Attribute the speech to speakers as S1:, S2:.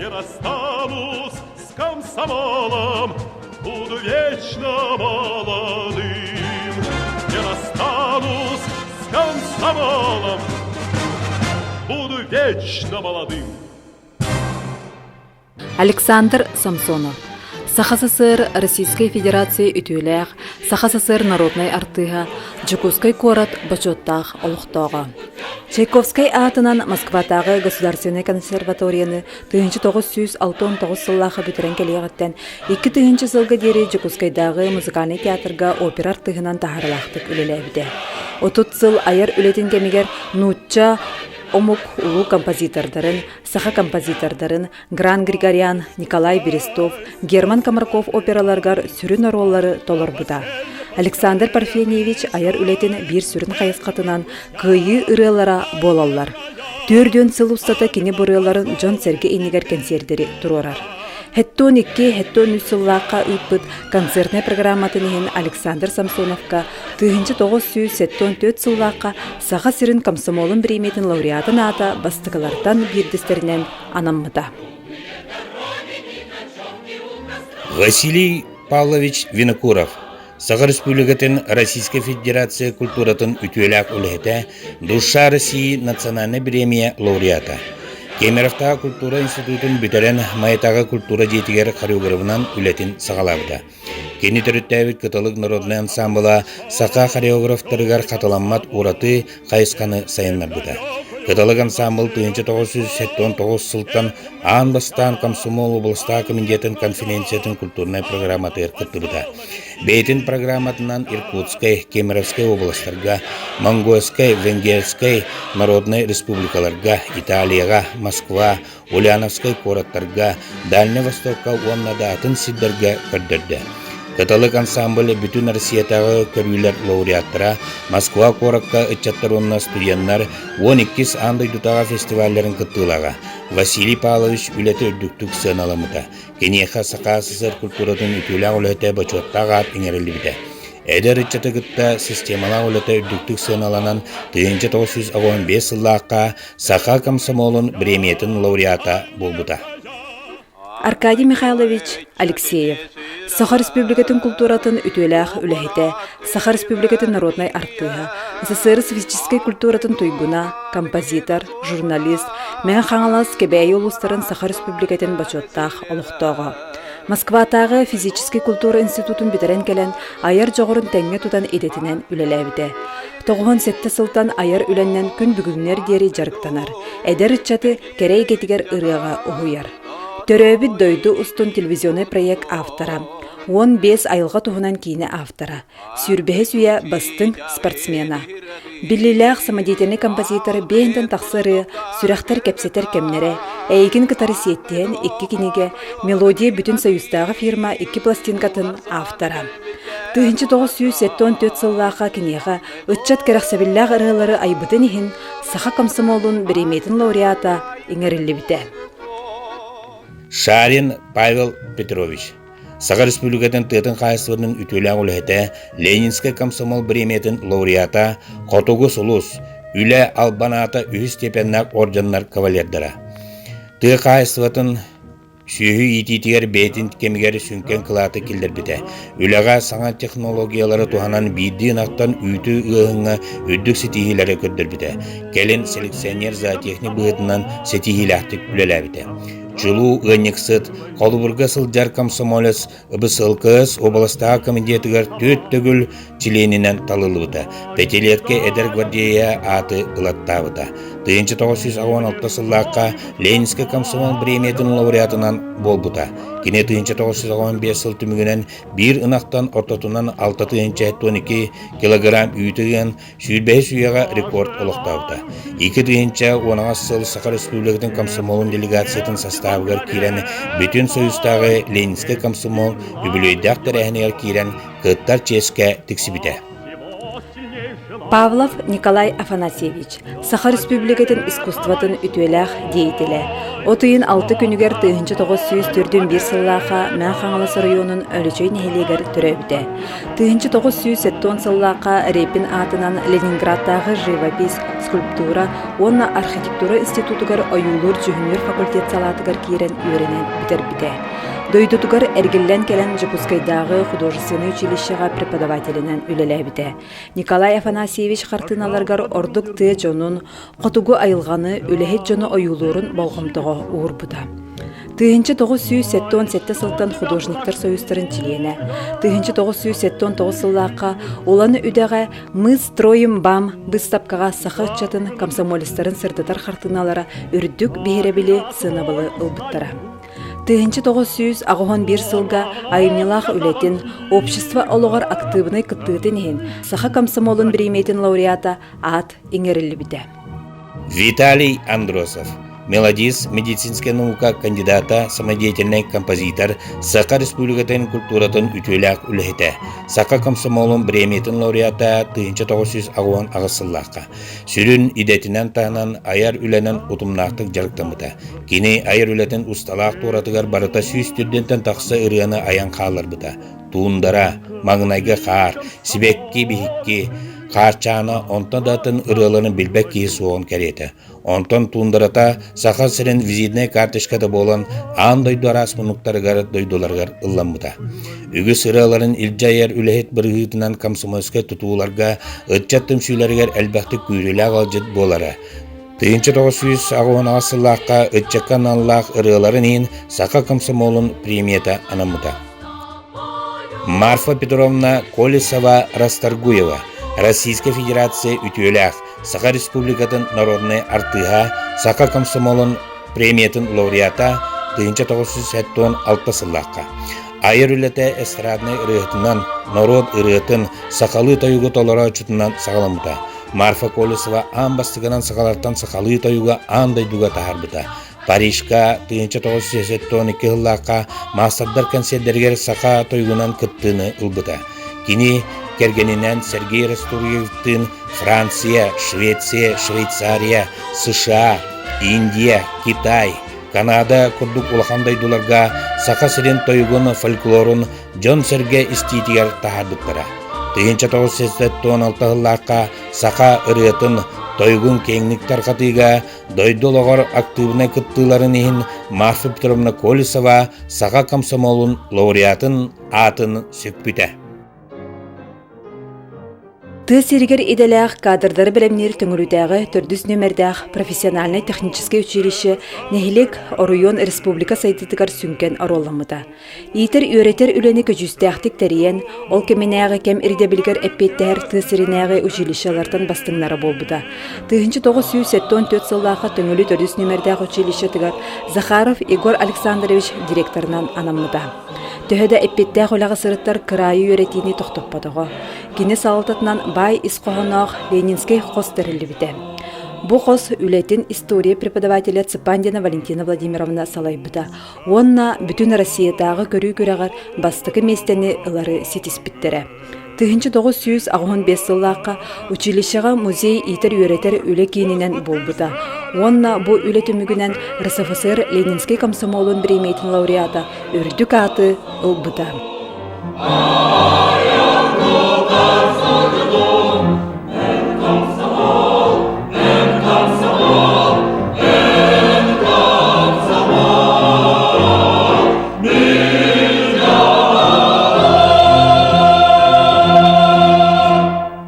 S1: Не расстанусь с комсомолом, буду вечно молодым. Не расстанусь с комсомолом, буду вечно молодым.
S2: Александр Самсонов Саха СССР Российскай Федерация үтүөлээх Саха СССР народнай артыыһа, Дьокуускай куорат бочуоттаах олохтооҕо. Чайковскай аатынан Москватааҕы государственнай консерваторияны 1969 сыллаахха бүтэрэн кэлиэҕиттэн 2000 сылга диэри Дьокуускайдааҕы музыкальнай театрга опера артыыһынан таһаарыылаахтык үлэлээбитэ. 30 сыл айар үлэтин кэмигэр нуучча омук улуу композитордарын, саха композитордарын Гран Григорян, Николай Берестов, Герман Комраков операларыгар сүрүн оруоллары толорбута. Александр Парфеньевич айар үлэтин биир сүрүн хайысхатынан Кыайыы ырыалара буолаллар. Түөрдүөн сыл устата кини бу ырыаларын дьон-сэргэ иннигэр кэнсиэрдэри туруорар. Хэттон икки, хэттон үс сыллаахха ыыппыт концертнай программатын иһин Александр Самсоновка 1974 сыллаахха Саха сирин комсомолун бириэмийэтин лауреатын аата бастакылартан биирдэстэринэн анаммыта.
S3: Василий Павлович Винокуров Саха Республикатын Российскай Федерация культуратын үтүөлээх үлэһитэ, Душа России национальнай бириэмийэ лауреата. Кемеровтааҕы культура институтун бүтэрэн Майатааҕы культура дьиэтигэр хореографынан үлэтин саҕалаабыта. Кини төрүттээбит Кыталык народнай ансаамбыла саха хореографтарыгар хатыламмат ураты хайысханы сайыннарбыта. Кыталык ансаамбыл 1979 сылтан аан бастаан комсомол областаах комитетын конференциятын культурнай программатыгар кыттыбыта. Бэйэтин программатынан Иркутскай, Кемеровскай областарга, Монгольскай, Венгерскай народнай республикаларга, Италияҕа, Москва, Ульяновскай куораттарга, Дальнай Востокка уонна да атын сирдэргэ көрдөрдө. Кыталык ансамбль бүтүн Россиятааҕы көрүүлэр лауреаттара, Москва куоракка ыччаттар уонна студеннар 12-ис аан дойдутааҕы фестивалларын кыттыылааҕа Василий Павлович үлэтэ үрдүктүк сыаналаммыта. Киниэхэ Саха СССР культуратын үтүөлээх үлэһитэ бочуоттаах аат иҥэриллибитэ. Эдэр ыччаты кытта системалаах үлэтэ үрдүктүк сыаналанан 1985 сыллаахха Саха комсомолун премиятын лауреата буолбута.
S2: Аркадий Михайлович Алексеев Саха Республикатын культуратын үтүөлээх үлэһитэ, Саха Республикатын народнай артыыһа, СССР физическэй культуратын туйгуна, композитор, журналист, Мэҥэ Хаҥалас Кэбээйи улуустарын Саха Республикатын бочуоттаах олохтооҕо. Москватааҕы физическэй культура институтун бүтэрэн кэлэн, айар дьоҕурун тэҥҥэ тутан идэтинэн үлэлээбитэ. 97 сылтан айар үлэннэн күн бүгүҥҥэр диэри дьарыктанар, эдэр ыччаты кэрэ эйгэтигэр ырыаҕа уһуйар. Төрөөбүт дойду устун телевизионнай проект автора, 15 айылҕа туһунан киинэ автора, сүүрбэһис үйэ бастыҥ спортсмена. Биллиилээх самодеятельнай композитор биэһинтэн тахса ырыа «Сүрэхтэр кэпсэтэр кэмнэрэ», «Эйигин кытары сиэттиһэн» икки кинигэ, «Мелодия» бүтүн союзтааҕы фирма икки пластинкатын автора. 1974 сыллаахха киниэхэ ыччат кэрэхсэбиллээх ырыалары айбытын иһин Саха комсомолун бириэмийэтин лауреата иҥэриллибитэ.
S3: Шарин Павел Петрович Саха Республикатын тыатын хаһаайыстыбатын үтүөлээх үлэһитэ, Ленинскэй комсомол бириэмийэтин лауреата, Хотугу сулус, Үлэ албан аата үһүс степеннээх орденнар кавалердара. Тыа хаһаайыстыбатын сүөһү иитиитигэр бэйэтин кэмигэр сүҥкэн кылааты киллэрбитэ. Үлэҕэ саҥа технологиялары туһанан биирдии ынахтан үүтү ыаһыҥҥа үрдүк ситиһиилэри көрдөрбүтэ. Кэлин селекционер зоотехник быһыытынан ситиһиилээхтик үлэлээбитэ. Чулуу ыанньыксыт, холобурга сылдьар комсомолец ЫБСЛКС уобаластааҕы комитетыгар түөрт төгүл чилиэнинэн талыллыбыта. Пятилетка эдэр гвардея ааты ылаттаабыта. 1986 сыллаахха Ленинскэй комсомол премиятын лауреатынан буолбута. Кини 1995 сыл түмүгүнэн биир ынахтан ортотунан 6 12 килограмм үүтү ыан Сүүрбэһис үйэҕэ рекорд олохтообута. 2010 сыл Саха Республикатын комсомолун делегациятын састаабыгар киирэн Бүтүн Союзтааҕы Ленинскэй комсомол үбүлүөйдээх тэрээһинигэр киирэн кыттар чиэскэ тиксибитэ.
S2: Павлов Николай Афанасьевич, Саха Республикатын искусствотын үтүөлээх деятелэ. От ыйын алты күнүгэр 1941 сыллаахха Мэҥэ Хаҥалас оройуонун Өлөчөй нэһилиэгэр төрөөбүтэ. 1970 сыллаахха Репин аатынан Ленинградтааҕы живопись, скульптура уонна архитектура институтугар ойуулуур-дьүһүннүүр факультет салаатыгар киирэн үөрэнэн бүтэрбитэ. Дойдутугар эргиллэн кэлэн Дьокуускайдааҕы художественнай училищеҕа преподавателинэн үлэлээбитэ. Николай Афанасьевич хартыыналарыгар ордук тыа дьонун, хотугу айылҕаны, үлэһит дьону ойуулуурун болҕомтоҕо уурбута. 1977 сылтан художниктар союзтарын чилиэнэ, 1979 сыллаахха Улан-Үдэҕэ «Мы строим БАМ» быыстапкаҕа саха ыччатын комсомолецтарын сырдатар хартыыналара үрдүк биһирэбили, сыанабылы ылбыттара. 1981 сылга айымньылаах үлэтин, общество олоҕор актыыбынай кыттыытын иһин Саха комсомолун бириэмийэтин лауреата аат иҥэриллибитэ.
S3: Виталий Андросов, мелодист, медицинскэй наука кандидата, самодеятельнай композитор, Саха Республикатын культуратын үтүөлээх үлэһитэ, Саха комсомолун премиятын лауреата 1988 сыллаахха. Сүрүн идэтинэн таһынан айар үлэнэн утумнаахтык дьарыктаммыта. Кини айар үлэтин усталаах туоратыгар барыта 104 тахса ырыаны айан хаалларбыта. Туундара, маҥнайгы хаар, сибэкки биһикки, Хаарчаана онтон да атын ырыаларын билбэт киһи суоҕун кэриэтэ. Онтон туундарата Саха сирин визитнэй карточката буолан аан дойду араас муннуктарыгар дойдуларыгар ылламмыта. Үгүс ырыаларын илдьэ айар үлэһит бырыһыытынан комсомольскай тутууларга, ыччат түмсүүлэригэр элбэхтик күүрүүлээх ыалдьыт буолара. 1988 сыллаахха ыччакка аналлаах ырыаларын иһин Саха комсомолун премията анаммыта. Марфа Петровна Колесова-Расторгуева, Российскай Федерация үтүөлээх, Саха Республикатын народнай артыыһа, Саха комсомолун премиятын лауреата 1976 сыллаахха. Айар үлэтэ эстраднай ырыаһытынан, норуот ырыатын, сахалыы тойугу толорооччутунан саҕаламмыта. Марфа Колесова аан бастакынан сахалартан сахалыы тойуга аан дойдуга таһаарбыта. Парижка 1972 сыллаахха маастардар кэнсиэрдэригэр саха тойугунан кыттыыны ылбыта. Кини кэргэнинэн Сергей Растурьевтыын Франция, Швеция, Швейцария, США, Индия, Китай, Канада курдук улахан дойдуларга Саха сирин тойугун фольклорун дьон-сэргэ истиитигэр таһаарбыттара. 1976 сыллаахха саха ырыатын, тойугун киэҥник тарҕатыыга Дойду олоҕор актыыбынай кыттыыларын иһин Марфа Петровна Колесова Саха комсомолун лауреатын аатын сүкпүтэ.
S2: Тыа сиригэр идэлээх кадрдары бэлэмниир Төҥүлүтээҕи төрдүс нүөмэрдээх профессиональнай техническэй училище нэһилиэк, оройуон, республика сайдыытыгар сүҥкэн оруолламмыта. Иитэр-үөрэтэр үлэни көдьүүстээхтик тэрийэн, ол кэминээҕи кэм ирдэбилигэр эппиэттэһэр тыа сиринээҕи училищелартан бастыҥнара буолбута. 1974 сыллаахха Төҥүлү төрдүс нүөмэрдээх училищетыгар Захаров Егор Александрович директорынан анаммыта. Төһө да эппиэттээх үлэҕэ сырыттар кыраайы үөрэтиини тохтоппотоҕо. Кини салалтатынан баай ис хоһооноох Ленинскэй хос тэриллибитэ. Бу хос үлэтин история преподавателэ Цыпандина Валентина Владимировна салайбыта. Уонна бүтүн Россиятааҕы көрүү күрэҕэр бастакы миэстэни ылары ситиспиттэрэ. 1985 сыллаахха училищеҕа музей иитэр-үөрэтэр үлэ киининэн буолбута уонна бу үлэ түмүгүнэн РСФСР Ленинскэй комсомолун бириэмийэтин лауреата үрдүк ааты ылбыта.